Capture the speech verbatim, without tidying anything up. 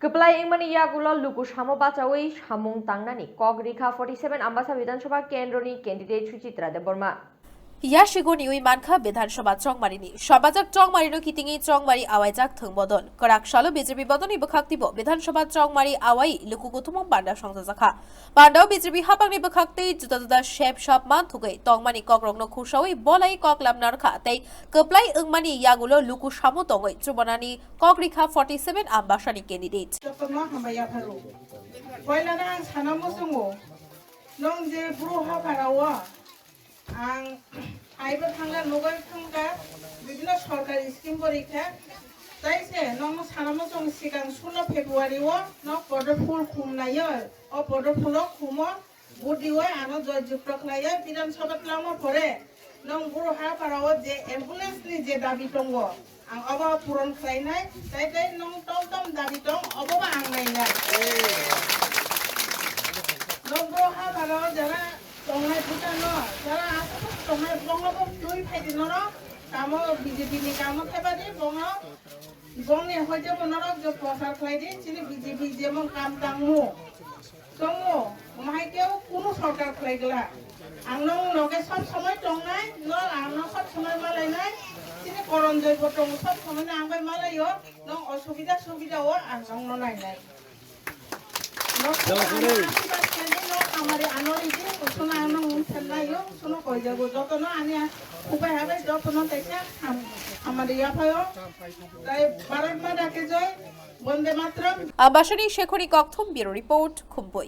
Kwplai wngmani yagulo luku samo bachawi samung tangnani kok rikha forty seven Ambasa Bidhan Sabha kendroni candidate Suchitra Debbarma. Yasigo niwi mankha Bidhan Sabha Chongmarini. Sabajak Chongmarino kitingwi Chongmari awaijak thwng bodol. Kwrak salo B J P bodolni bwkhaktibo Bidhan Sabha Chongmari awai luku kuthumung panda songchajakha. Pandao B J P hapangni bwkhak tei juda juda sep sap manthugwi tongmani kokrokno khusawi bolai koklam narwkha tei kwplai wngmani yagulo luku samo tongwi chubanani kok rikha forty seven Ambasani candidate. Jotono hambai yapharo. Poilano ang sana muchungo, nwng je bru hapharao ang aibo thangla nugwi thangkha, bibino sorkari scheme bo rikha. Tai se nwng sana muchung sikang sulo February o nwng podopul khum naiyo, o podopul o khumo. Budiwi ano joy jukto khlaiwi Bidhan Sabha twlangma pore, nwng bru hapharao je ambulance ni je dabi tongo, ang obo puron khlainai, tai tai nwng tongtong dabi tong, obo bo ang nainai. Nwng bru hapharao jara tongnai bwsano, jara aswk tongnai, bongno bo twi phaidi norok, kamo B J P ni kamo thepadi, bongno, bongni hoite bo norok je prochar khlaidi, chini B J P jemon kam tangmu. Tongo, omo hai kebo kunu sorkar khlai glak. Ang nwng loge sob somoi tongnai, nwng ang no sob somoi malainai, chini Koronjoy bo tongo, sob somoi no ang bai malaio, nwng osubida subida o ang nwng no nainai. Nwng ano asibad khlainai, nwng hamari ano ridi, usuno ang nwng wngthar naio, usuno koijago, jotono ani a-, upai habai jotono teisa ham-, hamari yaphaio. Tai Bharat Mata ki joy, Bonde Mataram. Ambasani Shekhori Kokthum, Bureau Report, Khumpui.